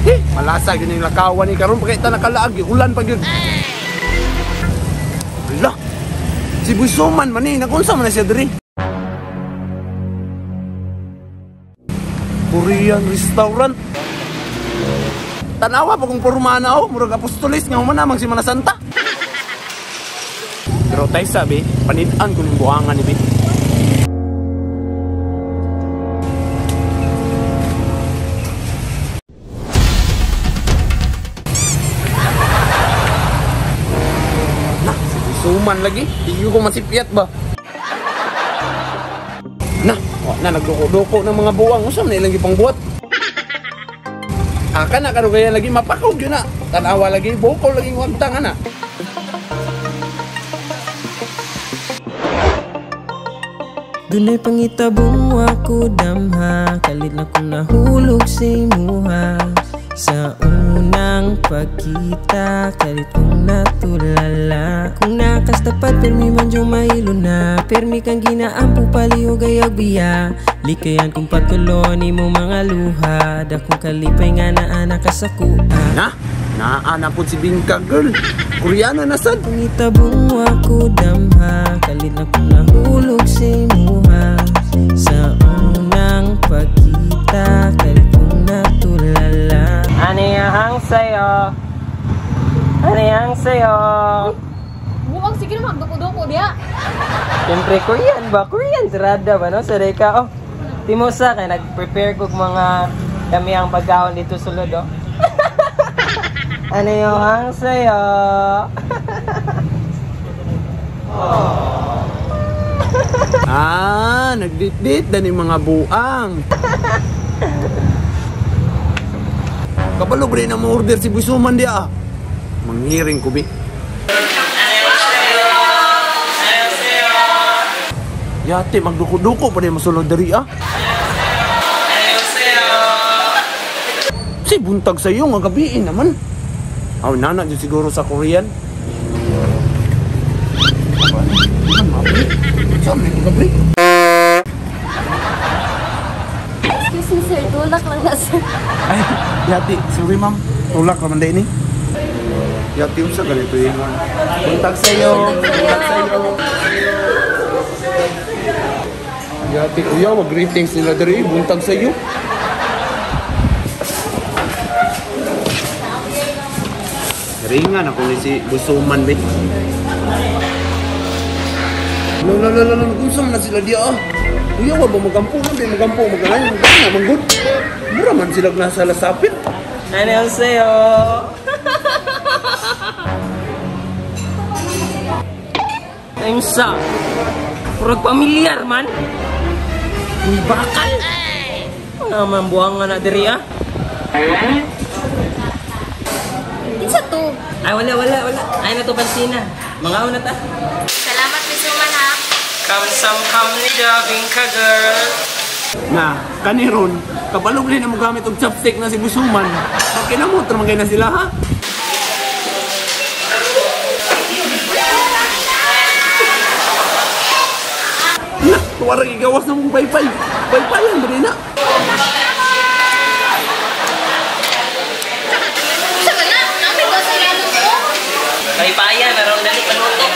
Eh, malasa gyud ning lakawan ni karon pa kay ta nakalaag, ulan pa gyud. Ala. Si Busuman man ni, nagunsa man na siya diri. Korean restaurant. Tanawa pa kung porma na oh, murag apostolis nga human namang si Mana Santa. Pero tay sabi, panid-an ko ning buhangan ni bi. Nah, si Busuman lagi, di ko masipyat ba? Nah, wa na nagduko-duko ng mga buwang, unsa man ilang gipangbuhat? Aka na karugayan lagi mapakaw gyud na. Tanawa lagi bukol lagi wagtang ana. Dunay pangitabong wa ko damha, kalit lang kong nahulog sa imuha. Sa unang pagkita, kalit kong natulala. Kung nakastapat, permi man diyong mahilo na. Permi kang ginaampo, palihog ay agbiya. Likayan kong patulo ni mo mga luha. Dakong kalipay nga naana ka sa kuha. Na, naana po si Bingka girl. Koreana na sad. Pangitabong wa ko damha, kalit lang kong nahulog sa imuha. Sa unang pagkita, kalit kong natulala. Anihang sayo? Anihang sayo? Buwag, sige na magduko-duko diya. Siyempre, Korean ba? Korean sirada ba, no? Saray ka, oh. Timosa, kaya nag-prepare kog mga kami ang pagkaon dito sulod, oh. Anihang sayo? Ah, nagdit-dit na ni mga buang. Kabalo ba rin ang order si Busuman diya? Manghiring ko, bi. Yate, magduko-duko pa rin masulod dari, ah. Si buntag sa iyo, nga gabiin naman. Aw, nana dyan siguro sa Korean. Saan may pagkabri? Excuse me sir, tulak lang na sir. Ay, yati, sorry ma'am. Tulak naman din eh. Yati, unsa ganito eh. Buntag sa'yo. Buntag sa'yo. Yati, kuya, mag-greetings nila diri. Buntag sa'yo. Ringan ako ni si Busuman, be. No, no, no, no, no, kung saan na sila diya, ah. Kuya, wa ba magampo man, di magampo, magalay, magalay, manggod. Mura man sila nasa lasapit. Ano sa'yo? Ayun sa, purag pamilyar man. Uy, bakal. Ano man, buwang nga na diri, ah. Kinsa to? Ay, wala, wala, wala. Ay, na to pansina. Mga una ta. Salamat, Busuman, ha. Kamsamhamnida, bingka girl. Na, kaniron, kabalog rin na mo gamit og chopstick na si Busuman. Pakinamot naman kayo na sila, ha? Na, tuwarang igawas na mong paypay. Paypayan ba rin na? Saan na? Namin ba sa ilalo ko? Paypayan, naroon dali paluto.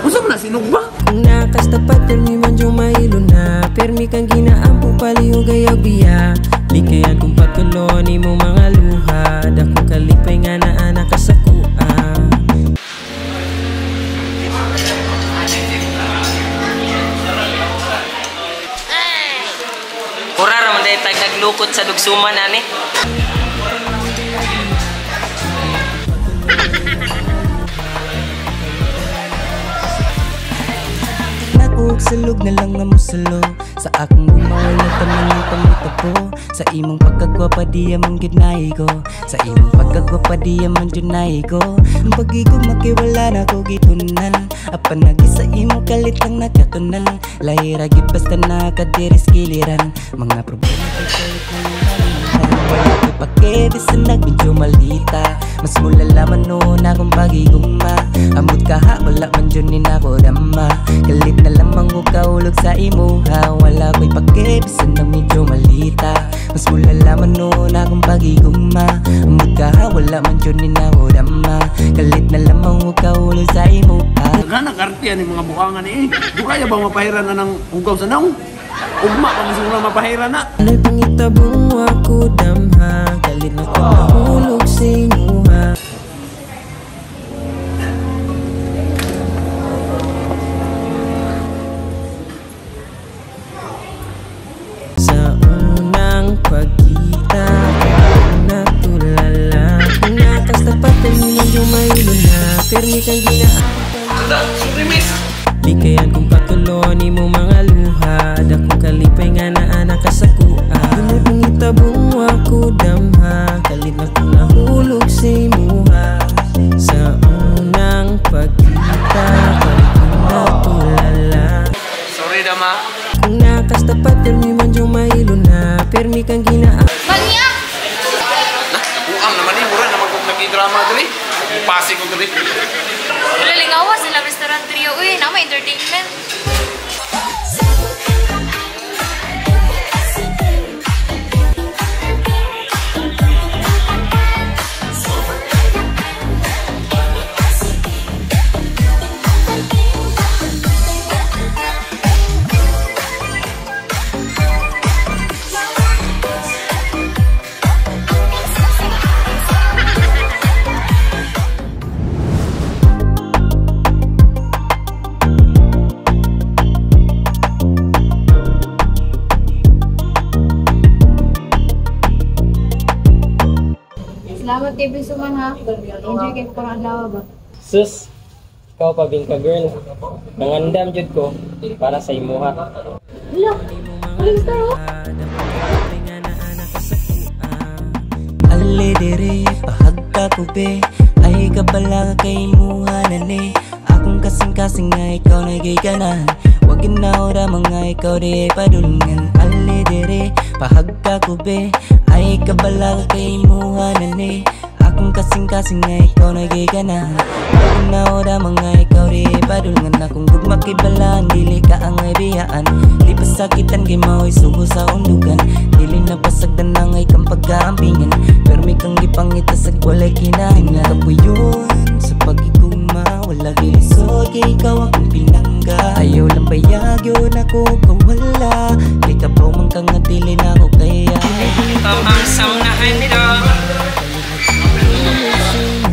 Unsa man na sinog ba? Kung nakastapat, permi man diyong mahilo na. Permi kang ginaampo, palihog ay agbiya. Likayan kong patulo ni mo mga luha. Dakong kalipay nga naana ka sa kuha. Pura raman dahil tag naglukot sa dugsuman, ani. Nakog salog na lang ang musalo. Sa akong gumawala tamang pangitapo. Sa imong pagkagwapa di man gyud naigo. Sa imong pagkagwapa di man gyud naigo. Ang pag-igog makiwala na ko gitunan. Apan nagi sa imong kalit lang nakatunan. Lahira gyud basta nakadiris giliran. Mga problema kay kalit na. Wala ko'y pake, bisan nagmedyo malita. Mas mulalaman noon akong pagiguma. Amot ka ha, wala man dyan ni nako dama. Kalit na lamang ko kaulog sa imuha. Wala ko'y pake, bisan nagmedyo malita. Mas mulalaman noon akong pagiguma. Amot ka ha, wala man dyan ni nako dama. Kalit na lamang ko kaulog sa imuha. Nagana kartiyan yung mga buhangan eh. Dugaya ba mapahira na ng hugaw sa naong? Ugma pa man siguro mapahira na. Ano'y pangitabong ako damha. Kalit na ko nahulog sa imuha. Sa unang pagkita, natulala. Kung nakas tapat ay medyo mahilo na. Permi kang ginaang. Sorry miss. Di kayan kung patulon mo mga luha. Dakong kalipay nga na anak ka sa kuha. Dunay pangitabong ako damha. Kalit na kong nahulog sa imuha. Sa unang pagkita, kalit kong natulala. Sorry dama. Kung nakas tapat, permi man diyong mahilo na. Permi kang ginaan. Manyak! Nah, buang naman eh. Mura naman kung nag-drama dali. Pasig ko dali. Wala sila restaurant trio. Uy, nama entertainment. Salamat kay Bisuman ha. Enjoy kay parang adlaw ba. Sus, ikaw pa ka girl. Nangandam jud ko para sa imuha. Hala, aling star oh. Ale dire, pahagka ko be. Ay kabala kay imuha na ni. Akong kasing-kasing nga ikaw nagiganahan. Wag ginaura mga ikaw di padulngan. Ale dire, pahagka ko be. Ay kabala kay imuha na ni. Akong kasing-kasing nga ikaw nagiganahan. Wag ginaura mga ikaw di padulngan. Akong gugma kay balaan, dili ka ang biyaan. Di pasakitan kay mao'y sugo sa undugan. Dili na pasagdan na ngay kang pag-aambingan. Permi kang gipangita sa walay kinahingan. Kapuyon sa pagiguma, wala gilisod kay ikaw akong pinangga. Ayaw lang bayag yun ako kawala. Kay kapaw man kang nga dili na ako kaya. Tamang-sam na nito.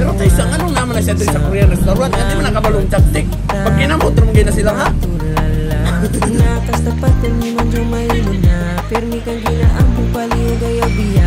Pero tayo sa anong naman na siya dito sa Korean restaurant? Hindi mo nakabalong chopstick. Pag kinamot, tumugay na sila ha? Nakas tapat, permi man diyong mahilo na. Permi kang ginaang kung palihog ay abiya.